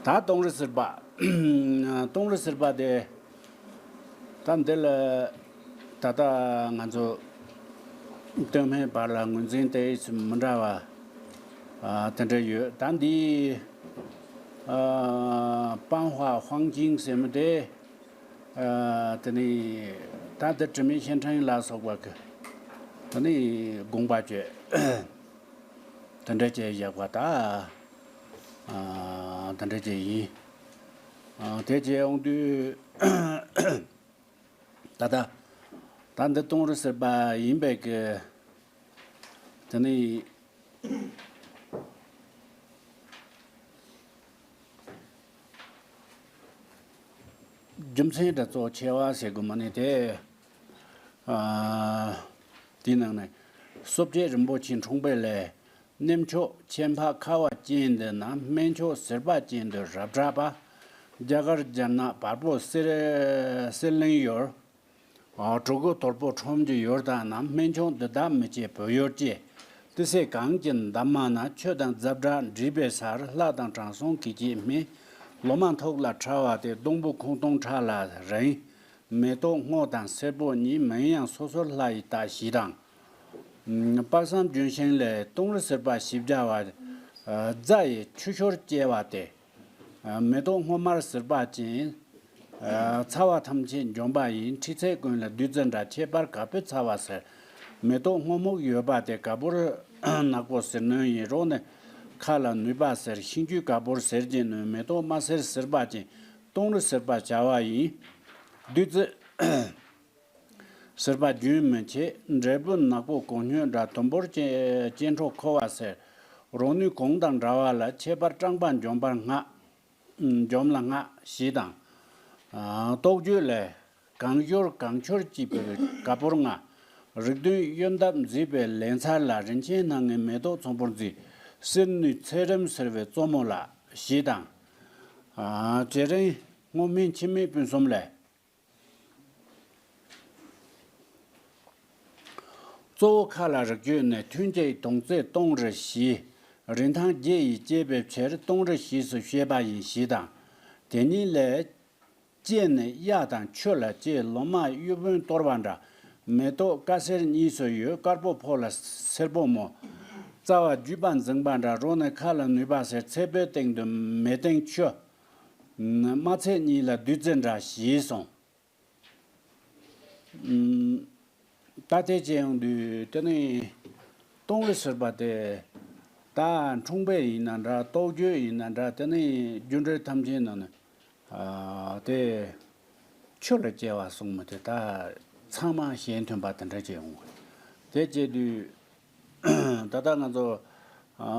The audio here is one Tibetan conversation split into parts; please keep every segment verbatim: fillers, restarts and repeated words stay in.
ད་སྟོང་རི་ཟུར་པ། སྟོང་རི་ཟུར་པ་དེ། ད་འདི་ལ་ད་ལྟ་ང་ཚོ་སྟོད་སྨད་བར་ལ་ངོས་འཛིན་དེ་མི་འདྲ་བ་ཨ་དེ་འདྲ་ཡོད། ད་འདི་ཨ་པང་ཧྭ་ཧྥང་ཅིང་ཟེར་མི་དེ་ཨ་དེ་ནི་ད་འདི་དྲི་མེད་ཤིང་ཕྲན་ལ་སོགས་པ་གི་དེ་ནི་དགོངས་པ་བཅོས། དེ་འདྲ་བྱས་བཞག་པ་ད། ཨ་དེ་འདྲ་བྱས་ཡིན། ཨ་དེ་བྱས་ཡོང་དུས་ད་ལྟ་ད་འདི་སྟོང་རི་ཟུར་པ་ཡིན་པའི་གི་དེ་ནི་རྒྱུ་མཚན་འདྲ་གཙོ་ཆེ་བ་ཟེར་དགོས་མ་ནི་དེ། ཨ་དེའི་ནང་ནས་བསོད་རྒྱལ་རིན་པོ་ཆེ་འཁྲུངས་པའི་ལས། གནས་མཆོག་ཆེན་པ་ཁ་བ་ཅན་འདི་ན། སྨན་མཆོག་ཟུར་པ་ཅན་དུ་རབ་གྲགས་པ། རྒྱ་གར་རྒྱ་ནག་བལ་པོ་གསེར་གསེར་གླིང་ཡུལ། ཨ་གྲུ་གུ་དོལ་པོ་ཁྲོམ་གྱི་ཡུལ་དག་ན། སྨན་མཆོག་འདི་དག་མི་བྱེད་བོད་ཡུལ་སྐྱེ། དེ་ཚེ་གངས་ཀྱི་འདབ་མ་ན། ཆོས་དང་ཛཔྲ་འདྲེས་པའི་སར། ལྷ་དང་དྲང་སྲོང་གི་སྐྱེས་སྨན། ལོ་མ་ཐོག་ལ་ཕྲ་བ་སྟེ། སྡོང་པོ་ཁོང་སྟོང་ཕྲག་ལ་རིང་། མེ་ཏོག་སྔོ་དང་སེར་པོ་གཉིས། མིང་ཡང་སོ་སོར་ལྷ་ཡི་རྟགས་ཞེས་དང་། དཔག་བསམ་ལྗོན་ཤིང་ལས། སྟོང་རི་ཟུར་པ་བཞི་བརྒྱ་པ། རྫ་ཡི་ཆུ་ཤུར་སྐྱེ་བ་སྟེ། མེ་ཏོག་སྔོ་དམར་ཟུར་པ་ཅན། ཚ་བ་ཐམས་ཅད་འཇོམས་པ་ཡིན། མཁྲིས་ཚད་ཀུན་ལ་བདུད་རྩི་འདྲ། ཁྱད་པར་ག་པུའི་ཚ་བ་ཟེར། མེ་ཏོག་སྔོ་སྨུག་ཡོད་པ་སྟེ། ག་པུར་ནག་པོ་ཟེར་ནོན་ཡིན། རོ་ནི་ཁ་ལ་ནུས་པ་ཟེར། ཤིང་ཆུ་ག་པུར་ཟེར་གྱི་ནོན། མེ་ཏོག་དམར་སེར་ཟུར་པ་ཅན། སྟོང་རི་ཟུར་པ་བྱ་བ་ཡིན། བདུད་རྩི་ཟུར་པ་རྒྱུན་མི་འཆད། འབྲས་བུ་ནག་པོ་གོང་སྙོད་འདྲ། དུམ་བུར་སྐྱེ་སྐྱེ་འཕྲོ་འཁོར་བ་ཟེར། རོ་ནུས་གོང་དང་འདྲ་བ་ལ། ཁྱད་པར་སྐྲངས་པ་འཇོམས་པར་སྔགས། འཇོམས་ལ་སྔགས་ཞེས་དང་། ཨ་རྟོགས་བརྗོད་ལས། གང་ཞོར་གང་ཆོར་གྱིས་པའི་ག་པུར་ལྔ། རིགས་བདུན་གཡོན་འདབས་མཛེས་པའི་ལན་ཚར་ལ། རིན་ཆེན་སྣ་ལྔའི་མེ་ཏོག་ཚོམ་བུར་མཛེས། གསེར་ནུས་ཚེ་རིམ་ཟེར་བའི་གཙོ་མོ་ལ་ཞེས་དང་། ཨ་བྱེ་རིང་སྔོ་སྨན་འཆི་མེད་སྤུན་གསུམ་ལས། གཙོ་བོ་ཁ་ལ་རིགས་བརྗོད་ནས། ཐུན་གཅིག་དོང་ཙེ་སྟོང་རི་བཞི། རིན་ཐང་བརྒྱད་ཡིས་བཅད་པའི་ཕྱིར། སྟོང་རི་བཞི་སུ་བཤད་པ་ཡིན་ཞེས་དང་། དེ་ཉིད་ལས། ལྕེ་ནི་གཡའ་དང་ཆུ་ལ་སྐྱེ། ལོ་མ་གཡུ་བོན་གཏོར་བ་འདྲ། མེ་ཏོག་དཀར་སེར་གཉིས་སུ་ཡོད། དཀར་པོ་ཕོ་ལ་སེར་པོ་མོ། རྩ་བ་བརྒྱུས་པ་འཛིངས་པ་འདྲ། རོ་ནི་ཁ་ལ་ནུས་པ་ཟེར། ཚེ་འཕོས་སྟེང་དུ་མེ་སྟེང་ཆུ། དམར་ཚེ་གཉིས་ལ་བདུད་རྩི་འདྲ་ཞེས་གསུངས། ད་ལྟའི་ཅེས་ཡོང་དུས་དེ་ནི་སྟོང་རི་ཟུར་པ་དེ་ད་འཁྲུངས་པ་ཡིན་ན་འདྲ། རྟོགས་བརྗོད་ཡིན་ན་འདྲ། དེ་ནི་རྒྱུ་འབྲས་ཐམས་ཅད་ནང་ནས་དེ་ཆུ་ལ་སྐྱེ་བ་གསུངས་མི་དེ་ད་ཚང་མ་ཞལ་མཐུན་པ་དེ་འདྲ་ཅེས་ཡོང་གི། དེ་བྱེད་དུས། ད་ལྟ་ང་ཚོ་ཨ་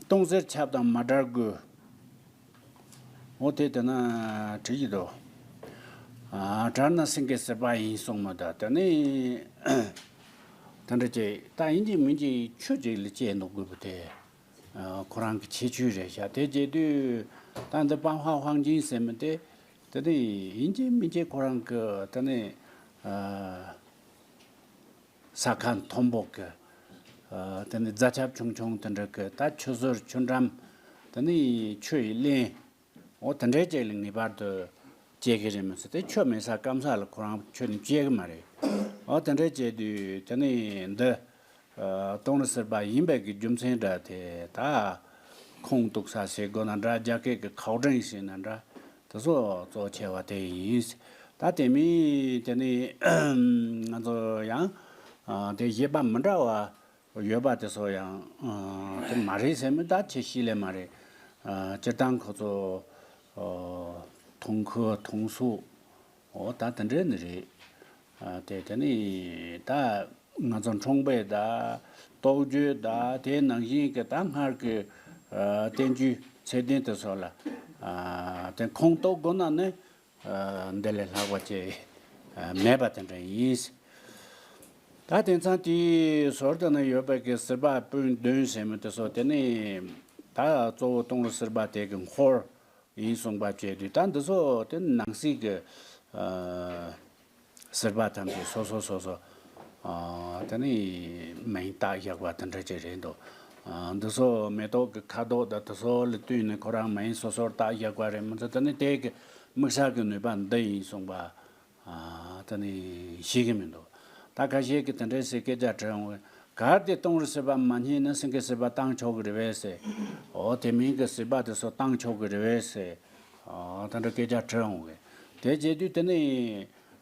སྟོང་གསལ་ཆབ་དང་མ་བྲལ་དགོས། འོ་དེ་དེ་ན་བྲིས་ཀྱི་འདུག་ཨ་བྲལ་ན་སེང་གེ་ཟུར་པ་ཡིན་གསུངས་མོད། ད་དེ་ནི་དེ་འདྲ་ཅིག་ད་ཡིན་གཅིག་མིན་གཅིག་ཆུ་ཅིག་ལ་སྐྱེས་འདུག་དགོས་པ་དེ་ཨ་ཁོ་རང་གི་ཁྱད་ཆོས་རེད་ཤག་དེ་བྱེད་དུས་ད་འདི་པང་ཧྭ་ཧྥང་ཅིན་ཟེར་མི་དེ་དེ་ནི་ཡིན་གཅིག་མིན་གཅིག་ཁོ་རང་གི་དེ་ནི་ཨ། ས་ཁ་མཐོན་པོ་གི། ཨ་དེ་ནི་རྫ་ཆབ་ཆུང་ཆུང་དེ་འདྲ་གི། ད་ཆུ་ཟུར་ཆུ་འགྲམ། དེ་ནི་ཆུ་ཡི་གླིང་། འོ་དེ་འདྲའི་ཅིག་ལ་ངེས་པར་དུ་སྐྱེ་གི་རེད་མི་སྲིད་དེ། ཆུ་མེད་ས་སྐམ་ས་ལ་ཁོ་རང་ཆུ་ནི་སྐྱེ་གི་མ་རེད། འོ་དེ་འདྲའི་བྱེད་དུས་དེ་ནི་འདི་ཨ་སྟོང་རི་ཟུར་པ་ཡིན་པའི་གི་རྒྱུ་མཚན་འདྲ་དེ་ད་ཁུངས་གཏུགས་ས་ཟེར་དགོས་ན་འདྲ། རྒྱ་སྐད་ཀྱི་ཁའོ་ཀྲིན་ཟེར་ན་འདྲ། དེ་ཚོ་གཙོ་ཆེ་བ་དེ་ཡིན། ད་དེ་མིན་དེ་ནི་ང་ཚོ་ཡང་ཨ་དེ་བཞེད་པ་མི་འདྲ་བ་ཡོད་པ་དེ་ཚོ་ཡང་ཨ་དེ་མ་རེད་ཟེར་མི་ད་ཆེ་ཤོས་ལས་མ་རེད། ཨ་སྤྱིར་བཏང་ཁོ་ཚོ་ཨ་ཐུང་ཁུ་ཐུང་སུ། འོ་ད་དེ་འདྲས་ནི་རེད། ཨ་དེ་དེ་ནི་ད་ང་ཚོ་འཁྲུངས་པའི་ཟླ། རྟོགས་བརྗོད་ཟླ། དེ་ནང་བཞིན་གྱི་ད་སྔར་གྱི་ཨ་བསྟན་བཅོས་ཚད་ལྡན་དེ་ཚོ་ལ་ཨ་དེ་ཁུངས་གཏུགས་དགོས་ན་ནི་ཨ་འདི་ལས་ལྷག་པ་ཅིག་ཨ་མེད་པ་དེ་འདྲ་ཡིན། ད་དེང་སང་དེའི་ཟུར་དེ་ན་ཡོད་པའི་གི་ཟུར་པ་སྤུན་བདུན་ཟེར་མི་དེ་ཚོ་དེ་ནི་ད་གཙོ་བོ་སྟོང་རི་ཟུར་པ་དེ་གི་འཁོར་ཡིན་གསུངས་པ་བྱས་དུས། ད་འདི་ཚོ་དེ་ནང་གསེས་ཀྱི་ཨ་ཟུར་པ་ཐམས་ཅད་སོ་སོ་སོ་སོ་ཨ་དེ་ནི་མིང་བཏགས་བཞག་པ་དེ་འདྲ་ཅིག་རེད་འདུག་འདི་ཚོ་མེ་ཏོག་གི་ཁ་དོག་དང་དེ་ཚོ་ལ་བསྟུན་ནས་ཁོ་རང་མ་ཡིན་སོ་སོར་བཏགས་བཞག་པ་རེད་མ་ཚད། དེ་ནི་དེ་གི་དམིགས་བསལ་གྱི་ནུས་པ་འདི་ཡིན་གསུངས་པ། ཨ། དེ་ནི་ཤེས་ཀྱི་མི་འདུག་ད་ཁ་ཤས་ཀྱིས་དེ་འདྲའི་ཟེར་སྐད་ཆ་དྲིས་འོང་བས། གལ་ཏེ་སྟོང་རི་སྲིད་པ་མ་རྙེད་ན་སེང་གེ་སྲིད་པ་བཏང་ཆོག་གི་རེད་པས་ཟེར། འོ་དེ་མིན་གྱི་སྲིད་པ་དེ་ཚོ་བཏང་ཆོག་གི་རེད་པས་ཟེར། ཨ། དེ་འདྲ་སྐད་ཆ་དྲིས་འོང་བས། དེ་བྱེད་དུས་དེ་ནི་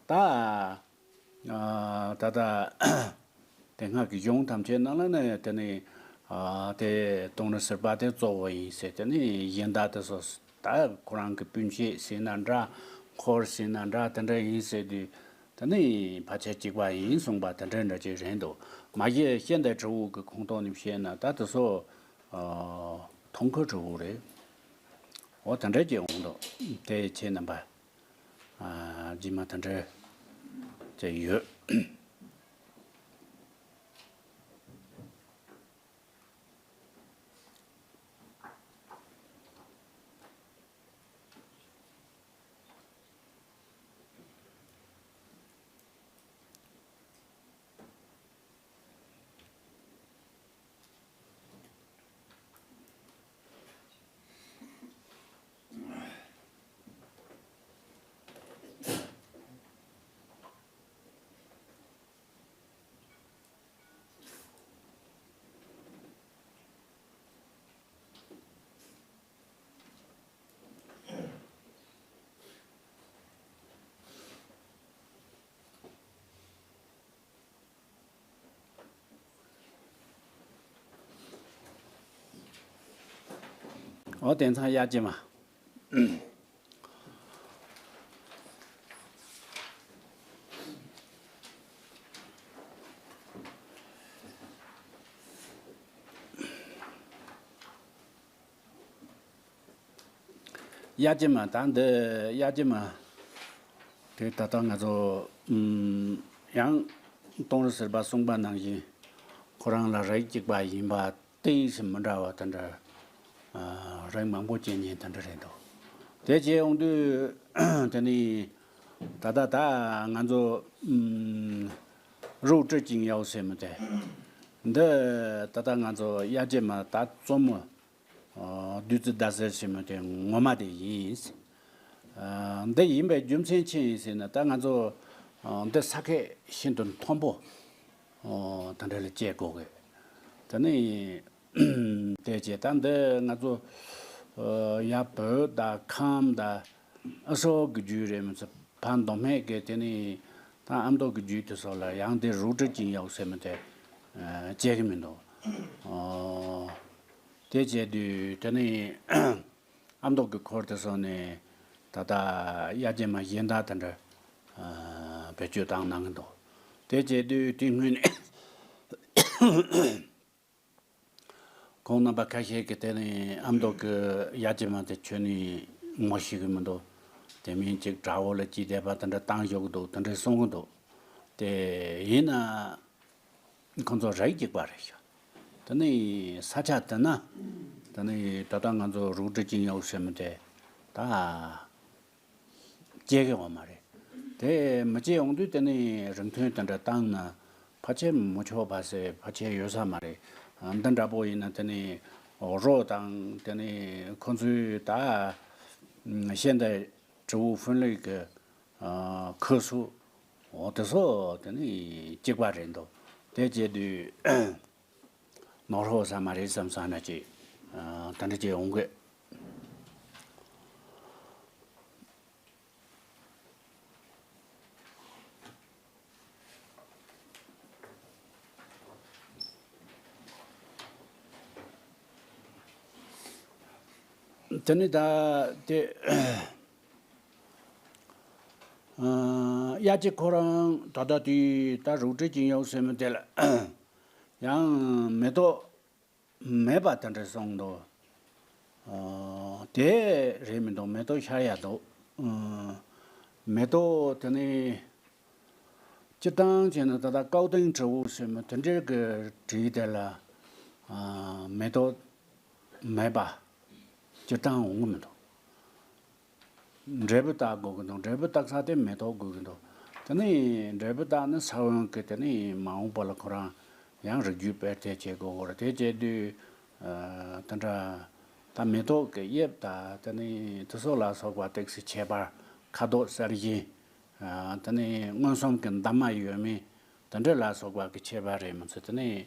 ད། ཨ། ད་ལྟ་དེ་སྔ་གི་གཞུང་ཐམས་ཅད་ནང་ལ་ནི་དེ་ནི། ཨ། དེ་སྟོང་རི་སྲིད་པ་དེ་གཙོ་བོ་ཡིན་ཟེར། དེ་ནི་གཞན་དག་དེ་ཚོ་ད་ཁོ་རང་གི་སྤུན་མཆེད་ཟེར་ན་འདྲ། འཁོར་ཟེར་ན་འདྲ། དེ་འདྲ་ཡིན་ཟེར་དུས་དེ་ནི་ཕལ་ཆེར་གཅིག་པ་ཡིན་གསུངས་པ་དེ་འདྲ་འདྲ་ཅིག་རེད་འདུག་མ་གཞི་ཤེས་ལྡན་དྲིལ་བུ་གི་ཁུངས་ཐོག་ནས་བཤད་ན་ད་དེ་ཚོ། ཨ། ཐང་ཁ་དྲིལ་བུ་རེད། འོ་དེ་འདྲ་ཅིག་འོང་འདུག་དེ་ཁྱེད་རྣམ་པ། ཨ། རྗེས་མ་དེ་འདྲ་ཅིག་ཡོད། འོ་དེང་སང་དབྱར་གྱི་མ། དབྱར་གྱི་མ། ད་འདི་དབྱར་གྱི་མ་དེ་ད་ལྟ་ང་ཚོ་ཨུམ། ཡང་སྟོང་རི་ཟེར་བ་གསུངས་པ་ནང་བཞིན་ཁོ་རང་ལ་རིགས་གཅིག་པ་ཡིན་པ་ཏོག་ཙམ་མི་འདྲ་བ་དེ་འདྲ། ཨ། རིགས་མང་པོ་སྐྱེ་མཁན་དེ་འདྲ་རེད་འདུག་དེ་བྱས་ཡོང་དུས་དེ་ནི་ད་ལྟ་ད་ང་ཚོ་ཨུམ། རུའུ་ཀྲི་ཅིང་ཡའོ་ཟེར་མི་དེ། འདི་ད་ལྟ་ང་ཚོ་དབྱར་གྱི་མ་ད་གཙོ་མོ། ཨ། བདུད་རྩི་ཟླ་ཟེར་ཞེས་མི་དེ་ངོ་མ་དེ་ཡིན། ཨ། འདི་ཡིན་པའི་རྒྱུ་མཚན་ཅི་ཡིན་ཟེར་ན། ད་ང་ཚོ་ཨ། འདི་ས་ཁད་ཤིན་ཏུ་མཐོན་པོ། ཨ། དེ་འདྲ་ལ་སྐྱེ་དགོས་གི། དེ་ནི་དེ་བྱས་ད་འདི་ང་ཚོ་ཨ། ཡ་བོད་དང་ཁམས་དང་ཨ་སོག་གི་རྒྱུད་རེད་མི་ཚོ། ཕ་མདོ་སྨད་ཀྱི་དེ་ནི་ད་ཨ་མདོ་གི་རྒྱུད་དེ་སོགས་ལ་ཡང་དེ་རུའུ་ཀྲི་ཅིང་ཡའོ་ཟེར་མི་དེ་ཨ། སྐྱེ་གི་མི་འདུག་ཨ། དེ་བྱས་དུས་དེ་ནི་ཨ་མདོ་གི་འཁོར་དེ་སོགས་ནས་ད་ལྟ་དབྱར་གྱི་མ་གཞན་དག་དེ་འདྲ་ཨ། བེད་སྤྱོད་བཏང་གནང་གི་འདུག་དེ་བྱས་དུས་དེ་སྔོན་ནས་ཁོང་རྣམ་པ་ཁ་ཤས་ཀྱིས་དེ་ནི་ཨ་མདོ་གི་དབྱར་གྱི་མ་དེ་ཁྱོན་ནས་ངོ་ཤེས་ཀྱི་མི་འདུག་དེ་མིན་ཅིག་དགྲ་བོ་ལ་ཅིག་དད་པ་དེ་འདྲ་བཏང་བཞག་གི་འདུག་དེ་འདྲ་གསུང་གི་འདུག་དེ་ཡིན་ན། ཁོང་ཚོ་རིགས་གཅིག་པ་རེད་ཤག་དེ་ནི་ས་ཆ་དེ་ན། དེ་ནི་ད་ལྟ་ང་ཚོ་རུའུ་ཀྲི་ཅིང་ཡའོ་ཟེར་མི་དེ་ད་སྐྱེ་གི་ཡོད་མ་རེད། དེ་མི་སྐྱེ་ཡོང་དུས་དེ་ནི་རིན་ཐང་དེ་འདྲ་བཏང་ན་ཕལ་ཆེར་མི་ཆོག་པ་ཟེར་ཕལ་ཆེར་ཡོད་ས་མ་རེད། འདི་འདྲ་པོ་ཡིན་ན་དེ་ནི་རོ་དང་དེ་ནི་ཁོ་ཚོའི་ད་ཤེས་ལྡན་དྲིལ་བུ་ཧྥུན་ལེ་གི་ཨ། ཁོས་སུ། འོ་དེ་ཚོ་དེ་ནི་གཅིག་པ་རེད་འདུག་དེ་བྱས་དུས་ནོར་ཧོ་ས་མ་རེད་བསམ་ས་ན་ཅིག་ཨ། དེ་འདྲ་ཅིག་འོང་གི། དེ་ནི་ད་དེ། ཨ། དབྱར་གྱི་ཁོ་རང་ད་ལྟ་དུས་ད་རུ་ཏྲི་ཅིང་ཡོག་ཟེར་མི་དེ་ལ་ཡང་མེ་ཏོག་མེད་པ་དེ་འདྲ་གསུངས་འདུག་ཨ། དེ་རེད་མི་འདུག་མེ་ཏོག་ཤར་ཡ་འདུག་ཨ། མེ་ཏོག་དེ་ནི་སྤྱིར་བཏང་བྱས་ན་ད་ལྟ་ཀའོ་ཏེང་དྲིལ་བུ་ཟེར་མི་དེ་འདྲའི་གི་དྲིལ་དེ་ལ། ཨ། མེ་ཏོག་མེད་པ་སྤྱིར་བཏང་འོང་གི་མི་འདུག་འབྲས་བུ་བཏགས་དགོས་ཀྱི་འདུག་འབྲས་བུ་བཏགས་ས་དེ་མེ་ཏོག་དགོས་ཀྱི་འདུག་དེ་ནས་འབྲས་བུ་བཏགས་ནས་ས་བོན་གྱི་དེ་ནས་མ་འོངས་པ་ལ་ཁོ་རང་ཡང་རིགས་རྒྱུད་སྤེལ་ཐད་བྱེད་དགོས་ཀྱི་རེད། དེ་བྱེད་དུས་ ཨ་དེ་འདྲ་ད་མེ་ཏོག་གི་དབྱིབས་དང་དེ་ནས་དེ་སོགས་ལ་སོགས་པ་ཏོག་ཙམ་ཁྱད་པར། ཁ་དོག་གསལ་ཞིང་། ཨ་དེ་ནས་མངོན་སུམ་གྱི་འདབ་མ་ཡོད་མེད། དེ་འདྲ་ལ་སོགས་པ་གི་ཁྱད་པར་རེད་མ་ཚད། དེ་ནས་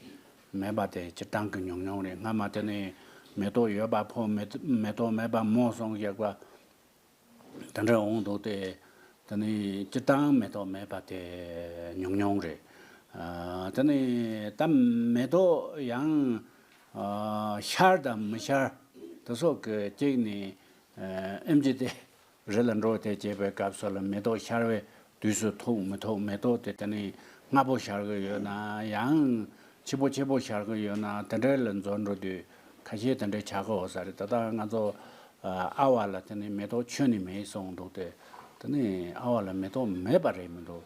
མེད་པ་དེ་སྤྱིར་བཏང་གི་ཉུང་ཉུང་རེད། སྔ་མ་དེ་ནས་མེ་ཏོག་ཡོད་པ་ཕོ། མེ་མེ་ཏོག་མེད་པ་མོ་གསུངས་བཞག་པ། དེ་འདྲ་འོང་འདུག་སྟེ། དེ་ནས་སྤྱིར་བཏང་མེ་ཏོག་མེད་པ་དེ་ཉུང་ཉུང་རེད། ཨ་དེ་ནས་ད་མེ་ཏོག་ཡང་ཨ་ཤར་དང་མི་ཤར་དེ་སོགས་ཀྱི་གཅིག་ནས་ཨ་ཨེམ་ཆི་དེ་རི་ལ་འགྲོ་དེ་བྱེད་པའི་སྐབས་སུ་ལ་མེ་ཏོག་ཤར་བའི་དུས་སུ་ཐུག་མི་ཐུག། མེ་ཏོག་དེ་དེ་ནས་སྔ་པོ་ཤར་གི་ཡོད་ན་ཡང་། ཕྱི་པོ་ཕྱི་པོ་ཤར་གི་ཡོད་ན། དེ་འདྲའི་ལ་འཛོལ་འགྲོ་དུས་ཁ་ཤས་དེ་འདྲའི་ཆགས་ཀྱི་ཡོད་ས་རེད། ད་ལྟ་ང་ཚོ་ཨ་ཨ་བ་ལ་དེ་ནས་མེ་ཏོག་ཁྱོན་ནས་མེད་གསུངས་འདུག་སྟེ། དེ་ནས་ཨ་བ་ལ་མེ་ཏོག་མེད་པ་རེད་མི་འདུག།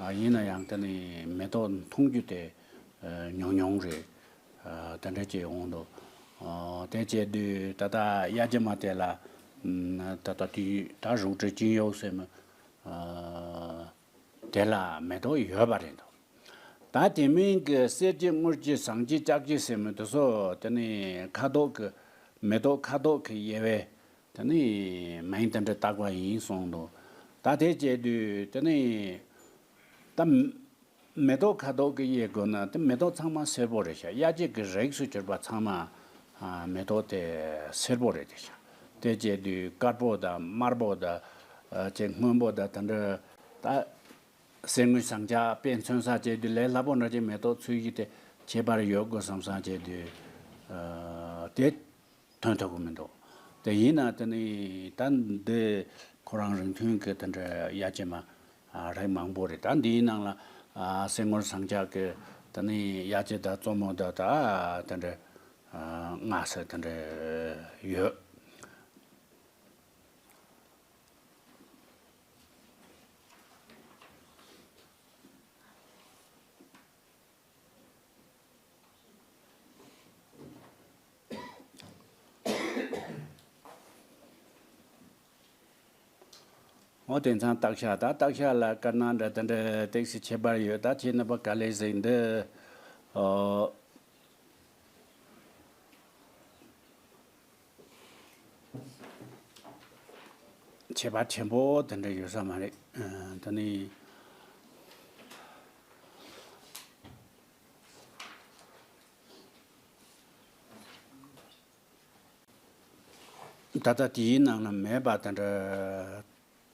ཨ་ཡིན་ན་ཡང་དེ་ནས་མེ་ཏོག་མཐོང་རྒྱུ་དེ་ཨ་ཉུང་ཉུང་རེད། ཨ་དེ་འདྲ་ཅིག་འོང་འདུག། ཨ་དེ་བྱས་དུས་ད་ལྟ་དབྱར་སྐྱེས་མ་དེ་ལ་ཨ་ད་ལྟ་དུས་ད་རུ་ཏྲི་ཅིན་ཡོག་ཟེར་མི་ཨ་དེ་ལ་མེ་ཏོག་ཡོད་པ་རེད་འདུག། ད་དེ་མིན་གྱི་གསེར་གྱི་དངུལ་གྱི་ཟངས་ཀྱི་ལྕགས་ཀྱི་ཟེར་མི་དེ་ཚོ་དེ་ནི་ཁ་དོག་གི་མེ་ཏོག་ཁ་དོག་གི་དབྱེ་བས་དེ་ནི་མིང་དེ་འདྲ་བཏགས་པ་ཡིན་གསུངས་འདུག། ད་དེ་བྱས་དུས་དེ་ནི་ད་མེ་ཏོག་ཁ་དོག་གི་དབྱེ་དགོས་ན་དེ་མེ་ཏོག་ཚང་མ་སེར་པོ་རེད་ཤག། དབྱར་སྐྱེས་ཀྱི་རིགས་སུ་གྱུར་པ་ཚང་མ་ཨ་མེ་ཏོག་དེ་སེར་པོ་རེད་དེ་ཤག། དེ་བྱས་དུས་དཀར་པོ་དང་དམར་པོ་དང་ཨ་ཅིག་སྔོན་པོ་དང་དེ་འདྲ་ད། གསེར་དངུལ་ཟངས་ལྕགས་དཔེ་མཚོན་ས་བྱས་དུས་ལས་སླ་པོ་འདྲ་ཅིག་མེ་ཏོག་ཚུལ་བཞི་དེ་ཁྱད་པར་ཡོད་དགོས་བསམ་བསམ་བྱས་དུས་ཨ་དེ་ཐོན་ཐུབ་ཀྱི་མི་འདུག། དེ་ཡིན་ན་དེ་ནི་ད་འདི་ཁོ་རང་རིང་ཐུང་གི་དེ་འདྲ་དབྱར་སྐྱེས་མ་ཨ་རིགས་མང་པོ་རེད། ད་འདིའི་ནང་ལ་ཨ་གསེར་དངུལ་ཟངས་ལྕགས་ཀྱི་དེ་ནི་དབྱར་སྐྱེས་དང་གཙོ་མོ་དང་ད་དེ་འདྲ་ཨ་ལྔ་ཟེར་དེ་འདྲ་ཡོད། འོ་དེང་སང་སྟག་ཤར་ད་སྟག་ཤར་ལ་དཀར་ནག་འདྲ་དེ་འདྲ་ཏོག་ཙམ་ཁྱད་པར་ཡོད། ད་ཁྱེད་རྣམ་པ་ག་ལེ་ཟིག་འདི་ཨོ། ཁྱད་པར་ཆེན་པོ་དེ་འདྲ་ཡོད་ས་མ་རེད། ཨ་ད་ནི་ད་ལྟ་དེའི་ནང་ན་མེད་པ་དེ་འདྲ་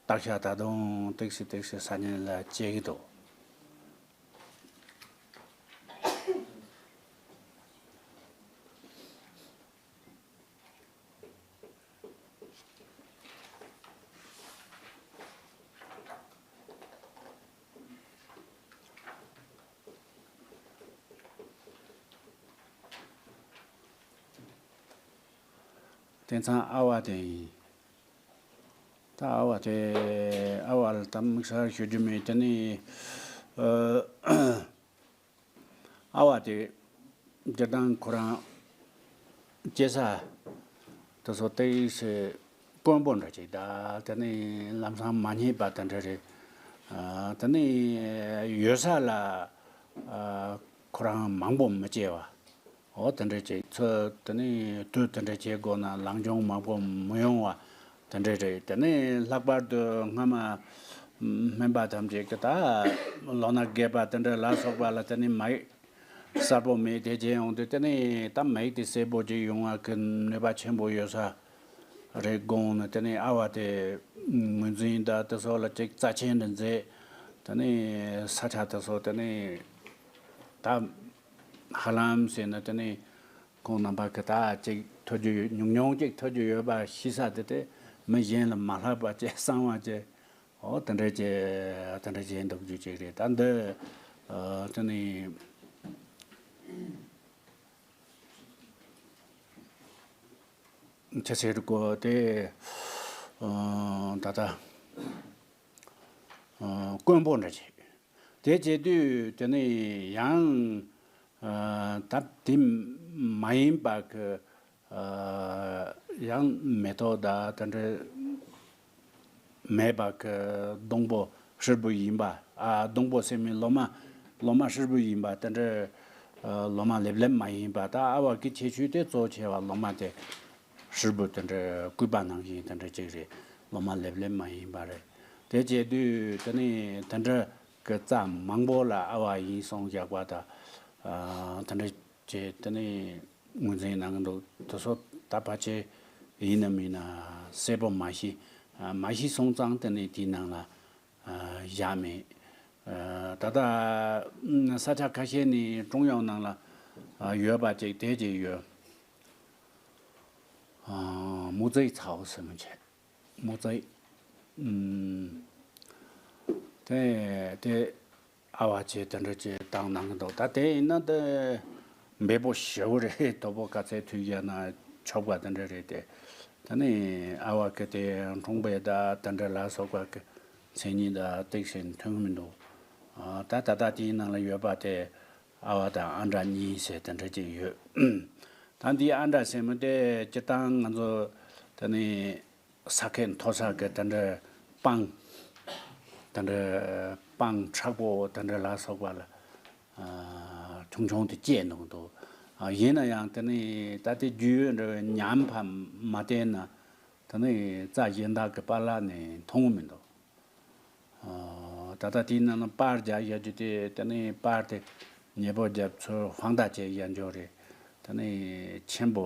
སྟག་ཤར་ད་དུང་ཏོག་ཙམ་ཏོག་ཙམ་ས་གནས་ལ་སྐྱེ་གི་འདུག། དེང་སང་ཨ་བ་དེ་ཡིན། ད་ཨ་བ་དེ་ཨ་བ་ལ་ད་དམིགས་བསལ་ཞུ་རྒྱུ་མེད། དེ་ནི་ཨ་ཨ་བ་དེ་སྤྱིར་བཏང་ཁོ་རང་སྐྱེ་ས་དེ་ཚོ་ཏོག་ཙམ་དཀོན་པོ་འདྲ་ཅིག་ད་དེ་ནི་ལམ་སང་མ་རྙེད་པ་དེ་འདྲ་རེད། ཨ་དེ་ནི་ཡོད་ས་ལ་ཨ་ཁོ་རང་མང་པོ་མི་སྐྱེ་བ། འོ་དེ་འདྲ་ཅིག་ཚོད་དེ་ནི་དུས་དེ་འདྲ་བྱེད་དགོས་ན་ལངས་གྱོང་མང་པོ་མི་ཡོང་བ་དེ་འདྲ་རེད། དེ་ནི་ལྷག་པར་དུ་སྔ་མ་སྨན་པ་ཐམས་ཅད་ཀྱིས་ད་ལོ་ན་རྒས་པ་དེ་འདྲ་ལ་སོགས་པ་ལ་དེ་ནི་མ་ཡིག་གསལ་པོ་མེད་དེ་བྱས་ཡོང་དུས་དེ་ནི་ད་མ་ཡིག་དེ་གསལ་པོ་ཅིག་ཡོང་བ་གི་ནུས་པ་ཆེན་པོ་ཡོད་ས་རེད་དགོངས་ནས། དེ་ནི་ཨ་བ་དེ་ངོས་འཛིན་དང་དེ་སོགས་ལ་ཅིག་རྩ་ཆེན་དུ་མཛད། དེ་ནི་ས་ཆ་དེ་ཚོ་དེ་ནི་ད། ཧ་ལམ་ཟེར་ན་དེ་ནི་ཁོང་རྣམ་པ་གི་ད་ཅིག་ཐོས་རྒྱུ་ཡོད། ཉུང་ཉུང་ཅིག་ཐོས་རྒྱུ་ཡོད་པ་ཤེས་ས་དེ་དེ་མི་གཞན་ལ་མ་ལྷག་པ་ཅིག་གསང་བ་ཅིག། འོ་དེ་འདྲ་ཅིག་དེ་འདྲ་ཅིག་འདུག་རྒྱུ་ཅིག་རེད། ད་འདི་ཨ་དེ་ནི་ཆ་ཚད་སྐོར་དེ་ཨ་ད་ལྟ་ཨ་དཀོན་པོ་འདྲ་ཅིག། དེ་བྱེད་དུས་དེ་ནི་ཡང་ཨ་ད་དེ་མ་ཡིན་པ་གི་ཨ་ཡང་མེ་ཏོག་དང་དེ་འདྲ་མེད་པ་གི་སྡོང་པོ་ཧྲིལ་པོ་ཡིན་པ། ཨ་སྡོང་པོ་ཟེར་མི་ལོ་མ་ལོ་མ་ཧྲིལ་པོ་ཡིན་པ་དེ་འདྲ་ ལོ་མ་ལེབ་ལེབ་མ་ཡིན་པ། ད་ཨ་བ་གི་ཁྱད་ཆོས་དེ་གཙོ་ཆེ་བ་ལོ་མ་དེ་ཧྲིལ་པོ་དེ་འདྲ་སྐུད་པ་ནང་བཞིན་དེ་འདྲ་ཅིག་རེད། ལོ་མ་ལེབ་ལེབ་མ་ཡིན་པ་རེད། དེ་བྱས་དུས་དེ་ནས་དེ་འདྲ་གི་རྩྭ་མང་པོ་ལ་ཨ་བ་ཡིན་སོང་བཞག་པ་དང་། དེ་འདྲ་བྱས་དེ་ནས་ངོས་འཛིན་གནང་གི་འདུག་དེ་ཚོ་ད་ཕལ་ཆེར་ཡིན་ནམ་མིན་ན་གསལ་པོ་མ་ཤེས། མ་ཤེས་སོང་ཙང་དེ་ནས་དེའི་ནང་ལ་བཞག་མེད། ད་ལྟ་ས་ཆ་ཁ་ཤས་ནས་ཀྲུང་དབྱང་ནང་ལ་ཡོད་པ་ཅིག་དེ་ཅིག་ཡོད། མུ་ཙེའི་ཚའོ་ཟེར་མི་བྱེད། མུ་ཙེའི། དེ་དེ་ཨ་བ་ཅེ་དེ་འདྲ་ཅེ་བཏང་གནང་གི་འདུག་ད་དེ་ཡིན་ན་དེ་འབེལ་པོ་ཞེ་བོ་རེད། དོ་པོ་ག་ཚད་མཐུད་ཡ་ན་ཆོག་པ་དེ་འདྲ་རེད་དེ། ད་ནི་ཨ་བ་གི་དེ་འཁྲུངས་པའི་ཟླ་དེ་འདྲ་ལ་སོགས་པ་གི་མཚན་ཉིད་ད་ཏིག་ཞིག་མཐུན་གི་མི་འདུག་ད་ད་ལྟ་དེའི་ནང་ལ་ཡོད་པ་དེ་ཨ་བ་དང་ཨ་འདྲ་གཉིས་ཟེར་དེ་འདྲ་ཅིག་ཡོད། ད་འདི་ཨ་འདྲ་ཟེར་མི་དེ་སྤྱིར་བཏང་ང་ཚོ་ད་ནི་ས་ཁད་མཐོ་ས་གི་དེ་འདྲ་སྤང་། དེ་འདྲ་སྤང་མཁྲེགས་པོ་དེ་འདྲ་ལ་སོགས་པ་ལ་ཆུང་ཆུང་དེ་སྐྱེས་འདུག་འདུག་ཡིན་ན་ཡང་དེ་ནི་ད་ལྟའི་རྒྱུས་ཡོད་འདྲ་བའི་ཉམས་པ་མ་བསྟན་ན་དེ་ནི་རྩྭ་གཞན་དག་གི་པར་ལ་ནི་མཐོང་གི་མི་འདུག་ད་ལྟ་དེའི་ནང་ན་པར་རྒྱག་ཡ་རྒྱུ་དེ་དེ་ནི་པར་དེ་ཉེ་པོ་རྒྱབ་ཚུར་དཔང་རྟགས་བྱས་ཡ་འཇོག་རེད། དེ་ནི་ཆེན་པོ་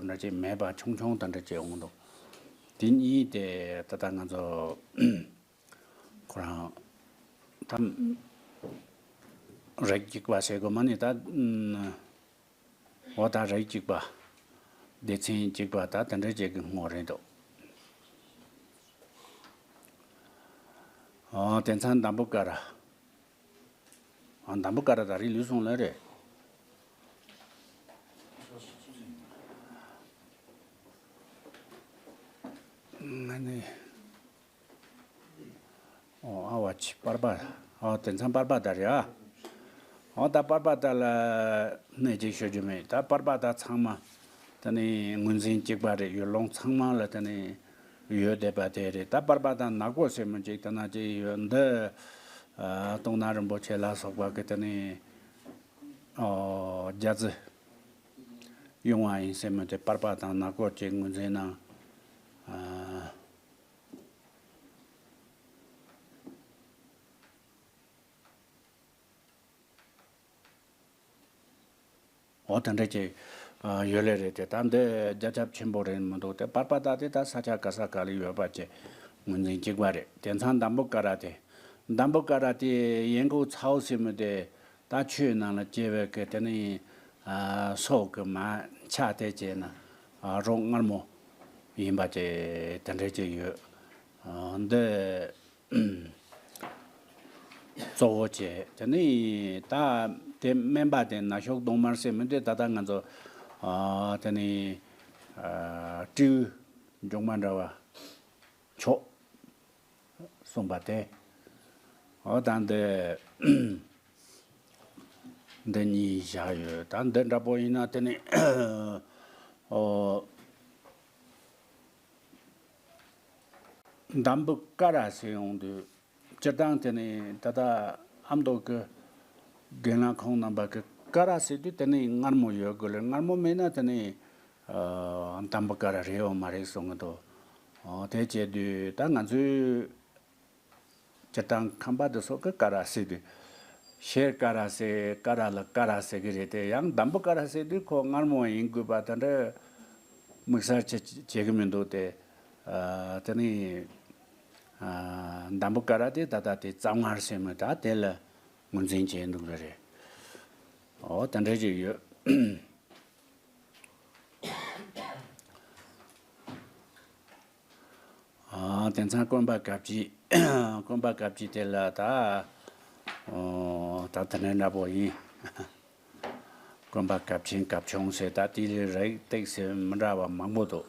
འདྲ་ཅིག་མེད་པ་ཆུང་ཆུང་དེ་འདྲ་ཅིག་འོང་འདུག་དེ་གཉིས་དེ་ད་ལྟ་ང་ཚོ་ཁོ་རང་ད་རིགས་གཅིག་པ་ཟེར་དགོས་མ་ནི་ད། འོ་ད་རིགས་གཅིག་པ། སྡེ་ཚན་གཅིག་པ་ད་དེ་འདྲ་ཅིག་གི་ངོ་རེད་འདུག་ཨ་དེང་སང་འདམ་བུ་ཀ་ར། ཨ་འདམ་བུ་ཀ་ར་ད་རིགས་ལུས་སོང་ལེ་རེད། ང་ནི། ཨོ་ཨ་བ་ཆི་པར་པ། ཨོ་དེང་སང་པར་པ་ད་རེད་ཨ། ཨོ་ད་པར་པ་ད་ལ་གནས་གཅིག་ཤོད་རྒྱུ་མེད། ད་པར་པ་ད་ཚང་མ་ད་ནི་ངོས་འཛིན་གཅིག་པ་རེད། ཡུལ་ལུང་ཚང་མ་ལ་ད་ནི་ཡོད་བསྡད་པ་དེ་རེད། ད་པར་པ་ད་ནག་པོ་ཟེར་མི་གཅིག་ད་ན་གཅིག་ཡོད་འདི། ཨ་སྟོང་ནག་རིན་པོ་ཆེ་ལ་སོགས་པ་གི་ད་ནི་ཨོ་རྒྱ་ཙི་ཡོང་བ་ཡིན་ཟེར་མི་དེ་པར་པ་དང་ནག་པོ་གཅིག་ངོས་འཛིན་གནང་། ཨ། འོ་དེ་འདྲ་ཅིག་ཡོད་ལེ་རེད་དེ། ད་འདི་རྒྱ་ཁྱབ་ཆེན་པོ་རེད་མི་འདུག་དེ་པར་པ་ད་དེ་ད་ས་ཆ་ག་ས་ག་ལ་ཡོད་པ་ཅིག་ངོས་འཛིན་གཅིག་པ་རེད། དེང་སང་འདམ་བུ་ཀ་ར་དེ། འདམ་བུ་ཀ་ར་དེ་ཡན་གོ་ཚའོ་ཟེར་མི་དེ་ད་ཆུའི་ནང་ལ་སྐྱེ་བའི་གི་དེ་ནི་སོག་གི་མ་ཆ་དེ་བྱས་ན་རོ་མངར་མོ་ཡིན་པ་ཅིག་དེ་འདྲ་ཅིག་ཡོད། འདི་གཙོ་བོ་བྱས། དེ་ནི་ད་དེ་སྨན་པ་དེ་ན་ཤོག་གདོང་དམར་ཟེར་མི་དེ་ད་ལྟ་ང་ཚོ་ཨ་དེ་ནི་ཨ་སྤྲེའུ་མགྱོགས་མ་འདྲ་བ་མཆོག་གསུངས་པ་དེ། འོ་ད་འདི་འདི་གཉིས་བཞག་ཡོད། ད་འདི་འདྲ་པོ་ཡིན་ན་དེ་ནི་ཨོ། འདམ་བུ་ཀ་ར་ཟེར་ཡོང་དུས་སྤྱིར་བཏང་དེ་ནི་ད་ལྟ་ཨ་མདོ་གི་རྒན་ལགས་ཁོང་རྣམ་པ་གི་ཀ་ར་ཟེར་དུས་དེ་ནི་མངར་མོ་ཡོད་དགོས་ལེ། མངར་མོ་མེད་ན་དེ་ནི་ཨ་འདམ་བུ་ཀ་ར་རེད་ཡོད་མ་རེད་གསུང་གི་འདུག་ཨོ་དེ་བྱས་དུས་ད་ང་ཚོའི་སྤྱིར་བཏང་ཁམས་པ་དེ་ཚོ་གི་ཀ་ར་ཟེར་དུས་ཤེལ་ཀ་ར་ཟེར། ཀ་ར་ལ་ཀ་ར་ཟེར་གི་རེད་དེ། ཡང་འདམ་བུ་ཀ་ར་ཟེར་དུས་ཁོ་མངར་མོ་ཡིན་དགོས་པ་དེ་འདྲ་དམིགས་བསལ་བྱེད་བྱེད་གི་མི་འདུག་སྟེ། ཨ་དེ་ནི་ཨ་འདམ་བུ་ཀ་ར་དེ་ད་ལྟ་དེ་རྩྭ་མངར་ཟེར་མོད་ད་དེ་ལ་ངོས་འཛིན་བྱས་འདུག་ལེ་རེད། ཨོ་དེ་འདྲ་ཅིག་ཡོད། ཨ་དེང་སང་དཀོན་པ་གབ་ཅིག་དཀོན་པ་གབ་ཅིག་དེ་ལ་ད་ཨོ་ད་དེ་འདྲ་འདྲ་པོ་ཡིན། དཀོན་པ་གབ་ཆེན་གབ་ཆུང་ཟེར། ད་དེ་ལས་རིགས་སྟེགས་ཟེར་མི་འདྲ་བ་མང་པོ་འདུག་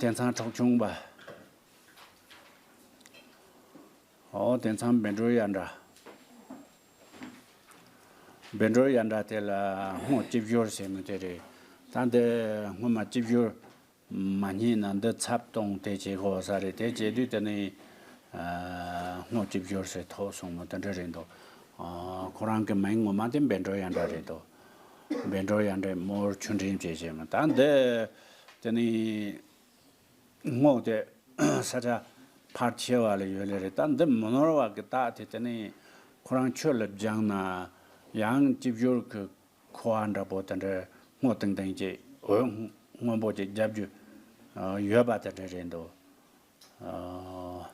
དེང་སང་འཕྲོག་ཆུང་པ། ཨོ་དེང་སང་བཻ་ཌཱུརྱ་འདྲ། བཻ་ཌཱུརྱ་འདྲ་དེ་ལ་སྔོ་ལྕིབས་ཞོར་ཟེར་མི་དེ་རེད། ད་འདི་སྔོན་མ་ལྕིབས་ཞོར་མ་རྙེད་ན་འདི་ཚབ་གཏོང་དེ་བྱེད་དགོས་ས་རེད། དེ་བྱེད་དུས་དེ་ནི་ཨ་སྔོ་ལྕིབས་ཞོར་ཟེར་ཐོགས་སོང་ནོ་དེ་འདྲ་རེད་འདུག་ཨ། ཁོ་རང་གི་མིང་ངོ་མ་དེ་བཻ་ཌཱུར་ཡ་འདྲ་རེད་དོ། བཻ་ཌཱུར་ཡ་འདྲ་མོར་ཆུ་འདྲེན་བྱེད་བྱེད་མ་ད་འདི་དེ་ནི་སྔོ་དེ་ས་ཆ་ཕལ་ཆེ་བ་ལ་ཡོད་ལེ་རེད། ད་འདི་མི་ནོར་བ་གི་རྟགས་དེ་དེ་ནི་ཁོ་རང་ཆུ་ལ་སྦྱངས་ན་ཡང་ཅི་བྱུར་གི་ཁུ་བ་འདྲ་པོ་དེ་འདྲ་སྔོ་ཏིང་ཏིང་ཅིག་འོད་སྔོན་པོ་ཅིག་རྒྱབ་རྒྱུ་ཡོད་པ་དེ་འདྲ་རེད་འདུག་ཨ།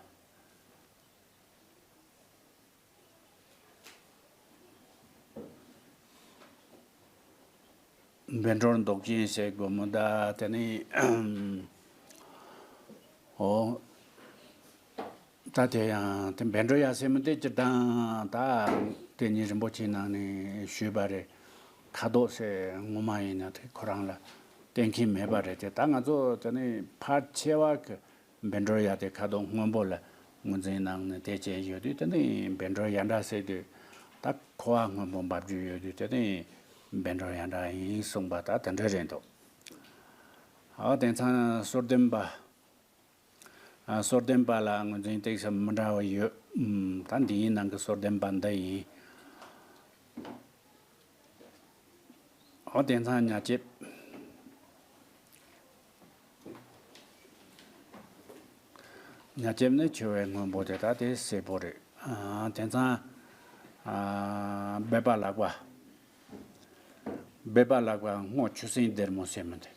བཻ་ཌཱུར་མདོག་ཅན་ཟེར་དགོས་མོ་ད་དེ་ནི། ཨོ། ད་དེ་ཡང་དེ་བཻ་ཌཱུར་ཡ་ཟེར་མི་དེ་སྤྱིར་བཏང་ད་དེ་ཉིད་རིན་པོ་ཆེའི་ནང་ནས་ཞུས་པ་རེད། ཁ་དོག་ཟེར་ངོ་མ་ཡིན་ན་དེ་ཁོ་རང་ལ་གཏན་འཁེལ་མེད་པ་རེད་དེ། ད་ང་ཚོ་དེ་ནི་ཕལ་ཆེ་བ་གི་བཻ་ཌཱུར་ཡ་དེ་ཁ་དོག་སྔོན་པོ་ལ་ངོས་འཛིན་གནང་ནས་དེ་བྱས་ཡོད་དུས་དེ་ནི་བཻ་ཌཱུར་ཡ་འདྲ་ཟེར་དུས་ད་ཁུ་བ་སྔོན་པོ་འབབ་རྒྱུ་ཡོད་དུས་དེ་ནི་བཻ་ཌཱུར་ཡ་འདྲ་ཡིན་གསུངས་པ་ད་དེ་འདྲ་རེད་འདུག་ཨ། དེང་སང་སོར་ལྡན་པ། ཨ། སོར་ལྡན་པ་ལ་ངོས་འཛིན་ཏོག་ཙམ་མི་འདྲ་བ་ཡོད། ཨུམ། ད་འདིའི་ནང་གི་སོར་ལྡན་པ་འདི་ཡིན། ཨོ། དེང་སང་ཉ་ལྕེབ། ཉ་ལྕེབ་ནི་ཆུ་བོའི་སྔོན་པོ་དེ་དག་དེ་སེར་པོ་རེད། ཨ། དེང་སང་ཨ། སྦལ་པ་ལག་པ། སྦལ་པ་ལག་པ་སྔོ་ཆུ་སྲིན་སྡེར་མོ་ཟེར་མི་འདི།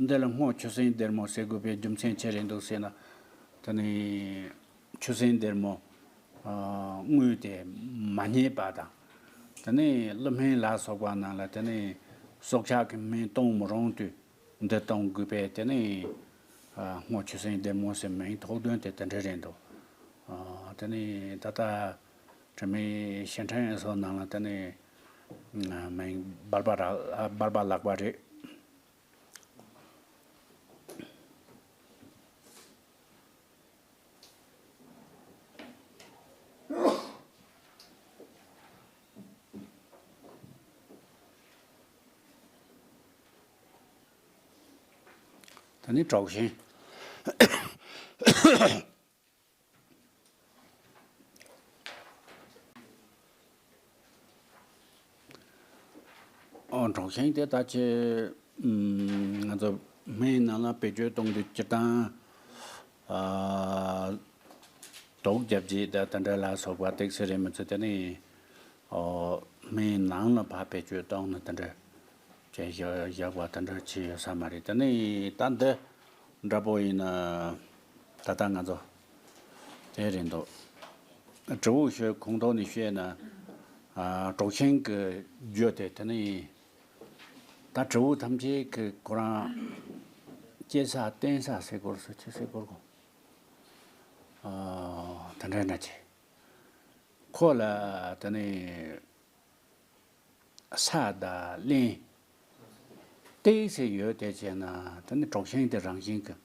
འདི་ལ་སྔོ་ཆུ་སྲིན་སྡེར་མོ་ཟེར་དགོས་པའི་རྒྱུ་མཚན་ཅི་རེད་འདུག་ཟེར་ན། དེ་ནི་ཆུ་སྲིན་སྡེར་མོ། ཨ། དངུལ་དེ་མ་རྙེད་པ་དང་། དེ་ནི་ཀླུ་སྨན་ལ་སོགས་པ་ནང་ལ་དེ་ནི་སྲོག་ཆགས་ཀྱི་སྨན་གཏོང་མི་རུང་དུས་འདི་གཏོང་དགོས་པས་དེ་ནི། ཨ། སྔོ་ཆུ་སྲིན་སྡེར་མོ་ཟེར་མིང་ཐོགས་དོན་དེ་དེ་འདྲ་རེད་འདུག་ཨ། དེ་ནི་ད་ལྟ་དྲི་མེད་ཞལ་ཕྲེང་སོགས་ནང་ལ་དེ་ནི་མིང་སྦལ་པ་ར། ཨ། སྦལ་པ་ལག་པ་རེད། ད་ནི་གྲོགས་ཤིང་། ཨོ། གྲོགས་ཤིང་དེ་ད་ཆེ། ཨུམ། ང་ཚོ་སྨན་ནང་ལ་བེད་སྤྱོད་གཏོང་དུས་སྤྱིར་བཏང་། ཨ། དུག་རྒྱབ་བྱེད་ད་དེ་འདྲ་ལ་སོགས་པ་ཏོག་ཙམ་རེད་མི་ཚེ་དེ་ནི། ཨོ། སྨན་ནང་ལ་ཕར་བེད་སྤྱོད་གཏོང་ན་དེ་འདྲ་བྱས་བཞག་བཞག་པ་དེ་འདྲ་བྱས་ཡོད་ས་མ་རེད། དེ་ནི་ད་འདི་འདྲ་པོ་ཡིན་ན་ད་ལྟ་ང་ཚོ་དེ་རེད་འདུག་དྲི་བ་ཤོད་ཁོང་ཐོག་ནས་བཤད་ན། ཨ། གྲོགས་ཤིང་གི་རྒྱུ་དེ་དེ་ནི་ད་དྲི་བ་ཐམས་ཅད་ཀྱི་ཁོ་རང་སྐྱེ་ས་བརྟེན་ས་ཟེར་དགོས་སུ་ཆེ་ཟེར་དགོས་གོ། ཨ། དེ་འདྲ་ན་ཆེ། ཁོ་ལ་དེ་ནི་ས་དང་རླན་ཏོག་ཙམ་ཡོད་དེ་བྱས་ན་དེ་ནི་གྲོགས་ཤིང་དེ་རང་བཞིན་གྱི་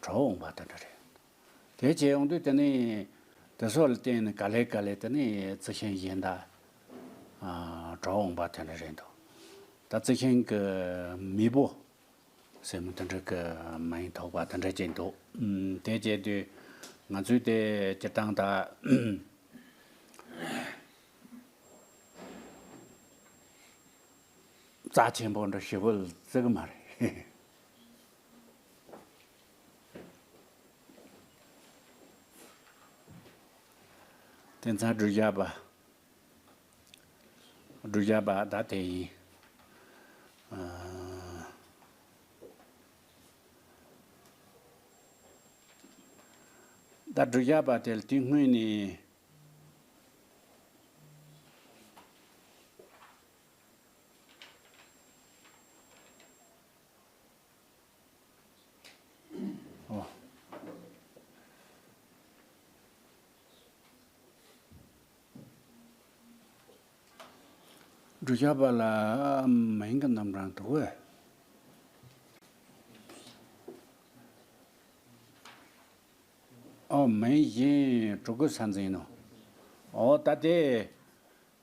གྲོགས་འོང་པ་དེ་འདྲ་རེད། དེ་བྱས་ཡོང་དུས་དེ་ནི་དེ་ཚོ་ལ་བརྟེན་ནས་ག་ལེ་ག་ལེ་དེ་ནི་རྩི་ཤིང་གཞན་དག་ཨ། གྲོགས་འོང་པ་དེ་འདྲ་རེད་འདུག་ད་རྩི་ཤིང་གི་མེས་པོ་ཟེར་མི་དེ་འདྲ་གི་མིང་ཐོགས་པ་དེ་འདྲ་ཅིག་འདུག་ཨུམ། དེ་བྱས་དུས་ང་ཚོས་དེ་སྤྱིར་བཏང་ད་རྩ་ཆེན་པོ་འདྲ་ཞེ་པོ་བརྩི་གི་མ་རེད། དེ་ཚ་འབྲུ་བཞག་པ། འབྲུ་བཞག་པ་ད་དེ་ཡིན། ཨ། ད་འབྲུ་བཞག་པ་དེ་ལ་དེ་སྔོན་ནས། ཨོ། འབྲུ་བཞག་པ་ལ་མིང་གི་རྣམ་གྲངས་འདུག་གས། ཨོ། མིང་གཞན་གྲུ་གུ་ས་འཛིན་ནོ། ཨོ། ད་དེ།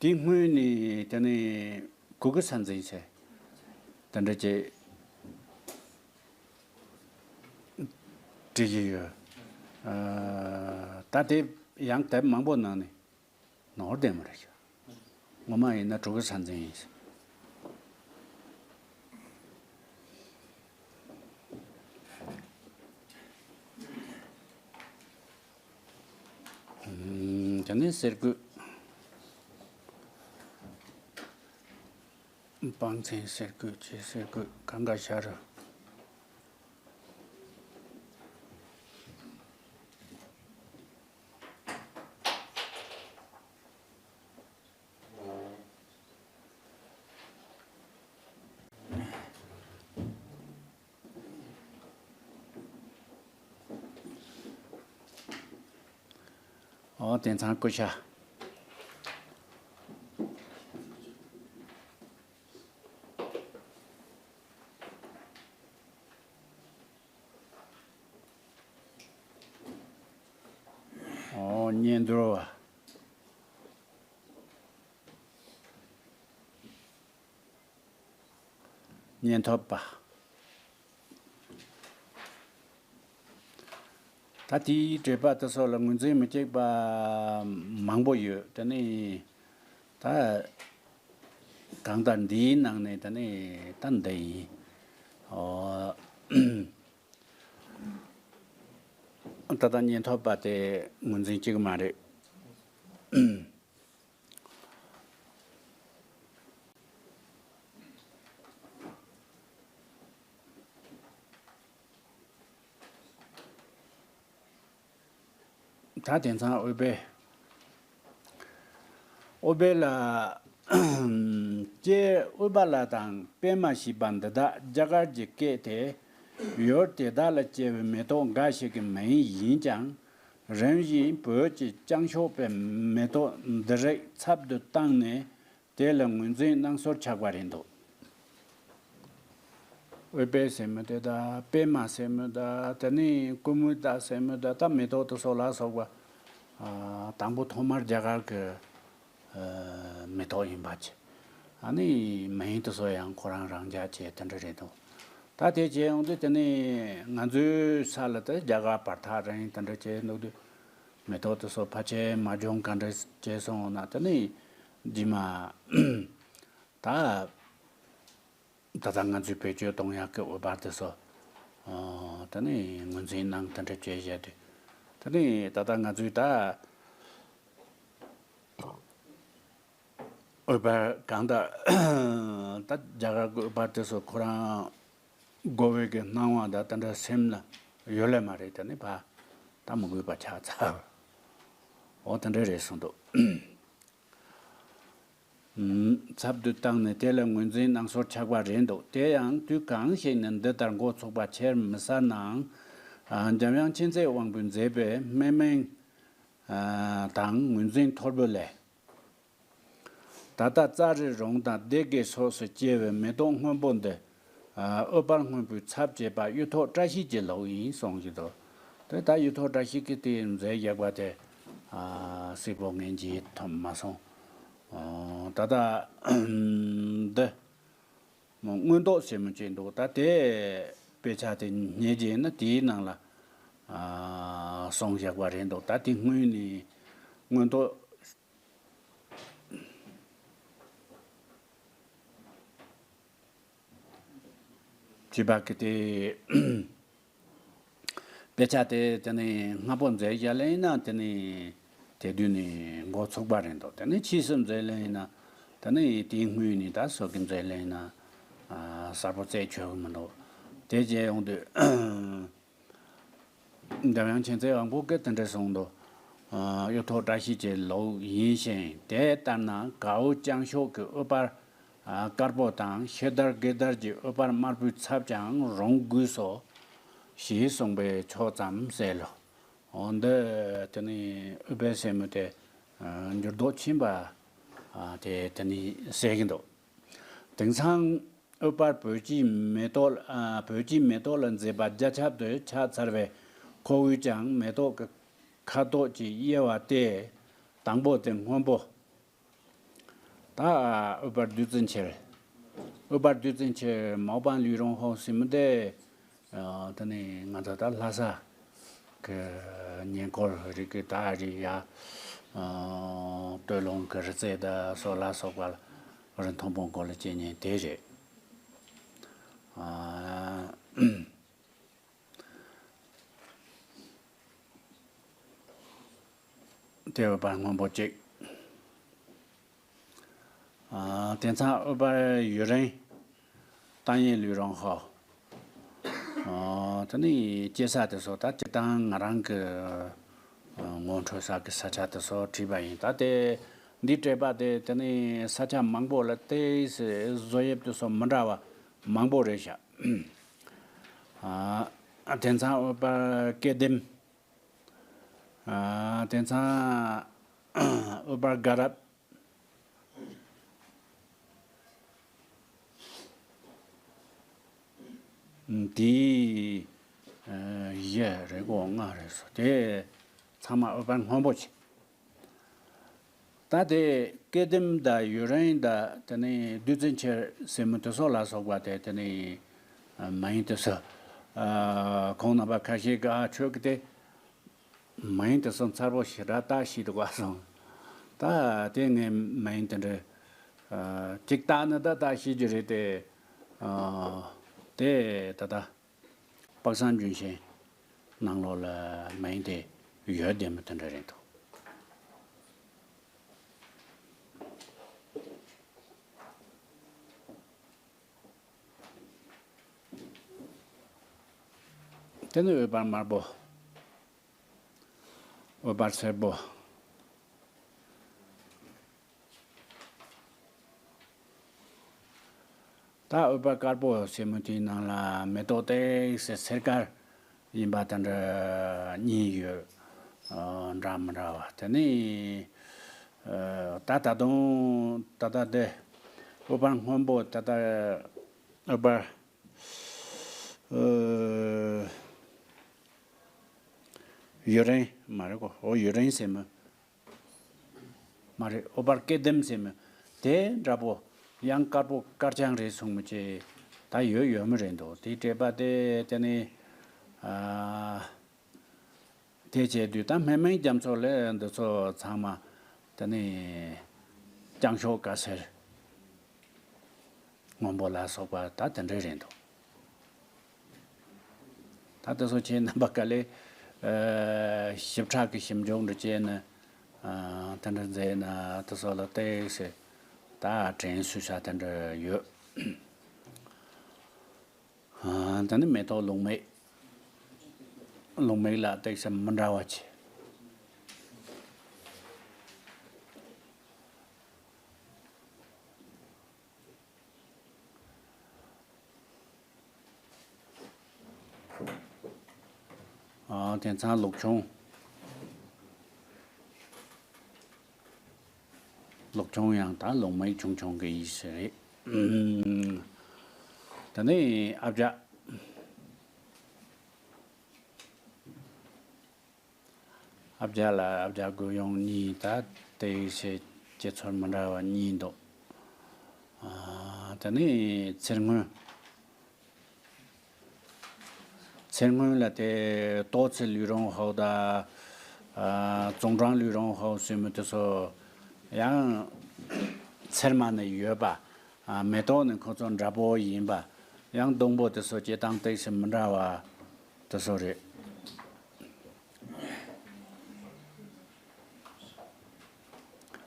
དེའི་སྔོན་ནས་དེ་ནས་གུ་གུ་ས་འཛིན་ཟེར་དེ་འདྲ་ཅིག་བྲིས་ཀྱི་ཡོད། ཨ། ད་དེ་ཡང་དེབ་མང་པོ་ནང་ནས་ནོར་བསྡད་མ་རེད་ཤག་ངོ་མ་ཡིན་ན་གྲུ་གུ་ས་འཛིན་ཡིན། ཨུམ། དེ་ནས་གསེར་སྐུད། སྤང་ཚན་གསེར་སྐུད་ཅེས་གསེར་སྐུད་གང་ག་ཤར། ཨོ་དེང་སང་སྐུ་ཤ། ཨོ་གཉེན་འདུལ་བ། གཉེན་ཐོབ་པ། ད་དེའི་འགྲེལ་པ་དེ་ཚོ་ལ་ངོས་འཛིན་མི་གཅིག་པ་མང་པོ་ཡོད། དེ་ནི་ད་གང་ལྟར་འདིའི་ནང་ནས་དེ་ནི་ད་འདི་ཡིན། ཨོ། ད་ལྟ་གཉེན་ཐོབ་པ་དེ་ངོས་འཛིན་གཅིག་མ་རེད། ད་དེང་སང་ཨུཏྤལ། ཨུཏྤལ་ལ། ཀྱེ་ཨུཏྤ་ལ་དང་པདྨ་ཞེས་པ་འདི་དག་རྒྱ་གར་གྱི་སྐད་དེ། ཡུལ་དེ་དག་ལ་སྐྱེ་བའི་མེ་ཏོག་འགའ་ཞིག་གི་མིང་ཡིན་ཀྱང་། རིམ་བཞིན་བོད་ཀྱི་ལྕང་ཤོག་པའི་མེ་ཏོག་འདི་རིགས་ཚབ་ཏུ་བཏང་ནས། དེ་ལ་ངོས་འཛིན་གནང་སྲོལ་ཆགས་པ་རེད་འདུག། ཨུཏྤལ་ཟེར་མི་དེ་དང་པདྨ་ཟེར་མི་དང་དེ་ནས་ཀུ་མུ་ད་ཟེར་མི་དང་ད་མེ་ཏོག་དེ་ཚོ་ལ་སོགས་པ། ཨ། དང་པོ་ཐོག་མར་རྒྱ་གར་གྱི། ཨ། མེ་ཏོག་ཡིན་པ་བྱས། ཨ་ནི་མིང་དེ་ཚོ་ཡང་ཁོ་རང་རང་འཇགས་བྱས་དེ་འདྲ་རེད་འདུག། ད་དེ་བྱས་ཡོང་དུས་དེ་ནས་ང་ཚོའི་ས་ལ་དེ་རྒྱ་གར་བར་ཐག་རིང་དེ་འདྲ་བྱས་འདུག་དུས། མེ་ཏོག་དེ་ཚོ་ཕལ་ཆེར་མ་བྱུང་ག་འདྲ་བྱས་སོང་ན་དེ་ནི་རྗེས་མ་ད་ད་ལྟ་ང་ཚོས་བེད་སྤྱོད་གཏོང་ཡག་གི་ཨུཏྤལ་དེ་ཚོ་ཨ་དེ་ནི་ངོས་འཛིན་གནང་དེ་འདྲ་བྱས་བཞག་དུས། དེ་ནི་ད་ལྟ་ང་ཚོས་ད་ཨུཏྤལ་གང་ལྟར་ད་རྒྱ་གར་གྱི་ཨུཏྤལ་དེ་ཚོ་ཁོ་རང་དགོས་པའི་གི་སྣང་བ་དང་དེ་འདྲ་སེམས་ལ་ཡོད་ལེ་མ་རེད། དེ་ནི་ཕ་ད་མི་དགོས་པ་ཆགས་ཚར། འོ་དེ་འདྲ་རེད་གསུངས་འདུག། ཚབ་ཏུ་བཏང་ནས་དེ་ལ་ངོས་འཛིན་གནང་སྲོལ་ཆགས་པ་རེད་འདུག། དེ་ཡང་དུས་གང་ཞིག་ནས་འདི་ལྟར་འགོ་ཚུགས་པ་ཆེར་མི་གསལ་ནའང་། འཇམ་དབྱངས་མཁྱེན་བརྩེ་དབང་པོས་མཛད་པའི་སྨན་མིང་དང་ངོས་འཛིན་ཐོར་བུ་ལས། ད་ལྟ་ཙཱ་རི་རོང་དང་སྡེ་དགེ་སོགས་སུ་སྐྱེ་བའི་མེ་ཏོག་སྔོན་པོ་འདི། ཨུཏྤལ་སྔོན་པོའི་ཚབ་བྱེད་པ་གཡུ་ཐོག་བཀྲ་ཤིས་ཀྱི་ལུགས་ཡིན་གསུངས་ཀྱི་འདུག། དེ་ད་གཡུ་ཐོག་བཀྲ་ཤིས་ཀྱིས་དེ་མཛད་བཞག་པ་དེ་གཟིགས་པོ་ངན་གྱིས་ཐོབ་མ་སོང་། ད་ལྟ་འདི་མངོན་རྟོགས་ཟེར་མི་ཅིག་འདུག། ད་དེ་དཔེ་ཆ་དེ་ཉན་རྗེས་ན་དེའི་ནང་ལ་གསུངས་བཞག་པ་རེད་འདུག། ད་དེ་སྔོན་ནས་མངོན་རྟོགས། བྱས་པ་གི་དེ། དཔེ་ཆ་དེ་དེ་ནས་སྔ་པོ་མཛད་བཞག་ལེ་ཡིན་ན་དེ་ནས་དེ་དུས་ནས་འགོ་ཚུགས་པ་རེད་འདུག། དེ་ནས་ཕྱིས་སུ་མཛད་ལེ་ཡིན་ན་དེ་ནས་དེའི་སྔོན་ནས་ད་སོ་གི་མཛད་ལེ་ཡིན་ན་གསལ་པོ་རྩད་ཆོད་གི་མི་འདུག། དེ་བྱས་ཡོང་དུས། འཇམ་དབྱངས་མཁྱེན་བརྩེ་དབང་པོ་གིས་དེ་འདྲ་གསུངས་འདུག། གཡུ་ཐོག་བཀྲ་ཤིས་ཀྱི་ལུགས་ཡིན་ཞིང་། དེ་ལྟར་ན་གའུ་ལྕང་ཤོག་གི་ཨུཏྤལ་དཀར་པོ་དང་ཤེལ་དར་དགེ་དར་གྱི་ཨུཏྤལ་དམར་པོའི་ཚབ་ཀྱང་རུང་དགོས་སོ། ཞེས་གསུངས་པས་ཆོག་ཙམ་གསལ་ལོ། འོ་འདི་དེ་ནི་ཨུཏྤལ་ཟེར་མི་དེ་འགྱུར་ལྡོག་ཕྱིན་པ་དེ་དེ་ནི་གསལ་གྱི་འདུག། དེང་སང་ཨུཏྤལ་བོད་ཀྱི་མེ་ཏོག་ཨ་བོད་ཀྱི་མེ་ཏོག་ལ་མཛེས་པ་རྒྱ་ཁྱབ་ཏུ་ཆགས་ཚར་བས། ཁོ་བོས་ཀྱང་མེ་ཏོག་གི་ཁ་དོག་གི་དབྱེ་བ་སྟེ། དང་པོ་དེ་སྔོན་པོ། ད་ཨུཏྤལ་བདུད་རྩི་འཁྱིལ། ཨུཏྤལ་བདུད་རྩི་འཁྱིལ་མའོ་པན་ལུའི་རོང་ཧོ་ཟེར་མི་དེ། ཨ་དེ་ནི་ང་ཚོ་ད་ལྷ་ས་གི་ཉེ་འཁོར་རིག་གི་ད་རི་ཡ་ སྟོད་ལུང་གི་རི་རྩེ་དང་སོགས་ལ་སོགས་པ་ལ་རི་མཐོན་པོའི་མགོ་ལ་སྐྱེ་མཁན་དེ་རེད། ཨ། དེ་འོད་འབར་སྔོན་པོ་གཅིག། ཨ། དེང་སང་འོད་འབར་ཡུན་རིང་ཏང་ཡོན་ལུས་རང་ཧོ། ཨ། དེ་ནས་སྐྱེ་ས་དེ་ཚོ་ད་སྤྱིར་བཏང་ང་རང་གི་ཨ་ངོ་འཕྲོད་ས་གི་ས་ཆ་དེ་ཚོ་བྲིས་པ་ཡིན། ད་དེ་འདི་བྲིས་པ་དེ་དེ་ནས་ས་ཆ་མང་པོ་ལ་དེ་བཟོ་དབྱིབས་དེ་ཚོ་མི་འདྲ་བ་མང་པོ་རེད་ཤག། ཨ། དེང་སང་འོད་འབར་སྐེ་ལྡེམ། ཨ། དེང་སང་འོད་འབར་དགའ་རབ། དེའི་ཨ་བཞི་རེ་གོ་ལྔ་རེ་སོ་དེ་ཚང་མ་འོད་འབར་སྔོན་པོ་ཆེ། ད་དེ་སྐེ་ལྡེམ་དང་ཡུན་རིང་དང་དེ་ནས་བདུད་རྩི་མཁྱེར་ཟེར་མི་དེ་ཚོ་ལ་སོགས་པ་དེ་དེ་ནས་ཨ་མ་ཡིན་དེ་ཚོ། ཨ། ཁོང་རྣམ་པ་ཁ་ཤས་ཀྱིས་ཨ་ཁྱོད་ཀྱི་དེ་མ་ཡིན་དེ་ཚོ་མཚར་པོ་ཞེ་དྲག་ལྟ་ཤེས་འདུག་ག་གསུངས། ད་དེ་ངས་མ་ཡིན་དེ་འདྲ་ཨ་གཅིག་ལྟ་ནི་ད་ལྟ་ཤེས་རྒྱུ་རེད་དེ། ཨ། དེ་ད་ལྟ། དཔག་བསམ་ལྗོན་ཤིང་ནང་ལོགས་ལ་མ་ཡིན་ཏེ་ཡོད་བསྡད་མི་དེ་འདྲ་རེད་འདུག། དེ་ནི་འོད་འབར་དམར་པོ། འོད་འབར་སེར་པོ། ད་འོད་འབར་དཀར་པོ་ཟེར་མི་དེའི་ནང་ལ་མེ་ཏོག་ཏོག་ཙམ་སེར་དཀར་ཡིན་པ་དེ་འདྲ་གཉིས་ཡོད། ཨ། འདྲ་མི་འདྲ་བ་དེ་ནི། ཨ། ད་ད་དུང་ད་ལྟ་འདི་འོད་འབར་སྔོན་པོ་ད་ལྟ་འོད་འབར། ཨ། ཡུན་རིང་མ་རེད་གོ། འོ་ཡུན་རིང་ཟེར་མི། མ་རེད། འོད་འབར་སྐེ་ལྡེམ་ཟེར་མི་དེ་འདྲ་པོ་ཡང་དཀར་པོ་དཀར་རྐྱང་རེད་གསུང་མི་ཅེ་ད་ཡོད་ཡོད་མི་རེད་འདུག། དེ་བྲིས་པ་དེ་དེ་ནི། ཨ། དེ་བྱས་དུས་ད་སྨན་སྨན་རྒྱ་མཚོ་ལས་འདི་ཚོ་ཚང་མ་དེ་ནི་རྐྱང་ཤོག་དཀར་སེར། སྔོན་པོ་ལ་སོགས་པ་ད་དེ་འདྲ་རེད་འདུག། ད་དེ་ཚོ་ཁྱེད་རྣམ་པ་ག་ལེ། ཨ། ཞིབ་ཕྲ་གི་ཞིབ་འཇུག་འདྲ་བྱས་ན། ཨ། དེ་འདྲ་མཛད་ན་དེ་ཚོ་ལ་བལྟས་ཟེར། ད་དྲན་གསོས་བྱ་དེ་འདྲ་ཡོད། ཨ། ད་ནི་མེ་ཏོག་ལུང་མིག། ལུང་མིག་ལ་བལྟས་ས་མི་འདྲ་བ་ཆེ། ཨ། དེང་སང་ལུག་ཆུང་། ལུག་ཆུང་ཡང་ད་ལུང་མིག་ཆུང་ཆུང་གི་ཡིན་ས་རེད། ཨུམ། ད་ནི་ཨ་བྱ། ཨ་བྱ་ལ་ཨ་བྱ་རྒོད་ཡོང་གཉིས། ད་དེ་ཡི་ཤེས་སྐྱེ་ཚོར་མི་འདྲ་བ་གཉིས་འདུག། ཨ། དེ་ནས་ཚེར་སྔོན། ཚེར་སྔོན་ལ་དེ་ཏོག་ཙི་ལུས་རང་ཧོ་ད། ཨ། ཙོང་ཀྲང་ལུས་རང་ཧོ་ཟེར་མི་དེ་ཚོ་ཡང་ཚེར་མ་ནི་ཡོད་པ། ཨ། མེ་ཏོག་ནི་ཁོ་ཚོ་འདྲ་པོ་ཡིན་པ། ཡང་སྡོང་པོ་དེ་ཚོ་སྐྱེ་སྟངས་ཏོག་ཙམ་མི་འདྲ་བ་དེ་ཚོ་རེད།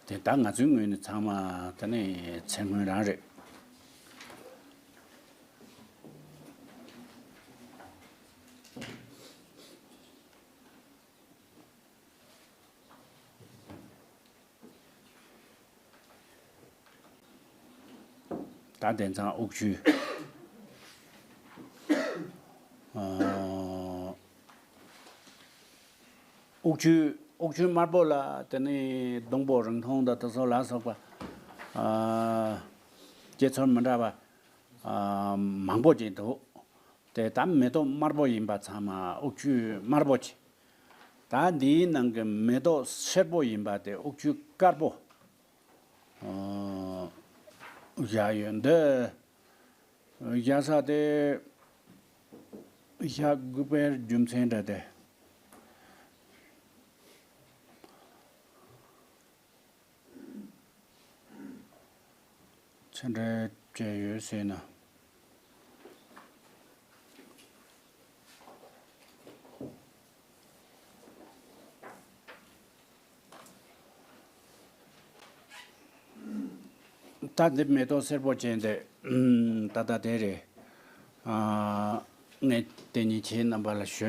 དེ་ད་ང་ཚོའི་ངོས་ནས་ཚང་མ་དེ་ནས་ཚེར་སྔོན་རང་རེད། ད་དེང་སང་དབུགས་ཆུ། ཨ། དབུགས་ཆུ། དབུགས་ཆུ་དམར་པོ་ལ་དེ་ནས་སྡོང་པོ་རིང་ཐུང་དང་དེ་ཚོ་ལ་སོགས་པ། ཨ། སྐྱེ་ཚོར་མི་འདྲ་བ། ཨ། མང་པོ་ཅིག་འདུག། དེ་ད་མེ་ཏོག་དམར་པོ་ཡིན་པ་ཚང་མ་དབུགས་ཆུ་དམར་པོ་ཆེ། ད་འདིའི་ནང་གི་མེ་ཏོག་སེར་པོ་ཡིན་པ་དེ་དབུགས་ཆུ་དཀར་པོ། ཨ། བཞག་ཡོད་འདི། བཞག་ས་དེ་བཞག་དགོས་པའི་རྒྱུ་མཚན་འདྲ་དེ། ཆ་འདྲ་བྱས་ཡོད་ཟེར་ན། ད་འདི་མེ་ཏོག་སེར་པོ་ཅན་དེ་ད་ལྟ་དེ་རེད། ཨ། ངས་དེ་ཉིད་ཁྱེད་རྣམ་པ་ལ་ཞུ།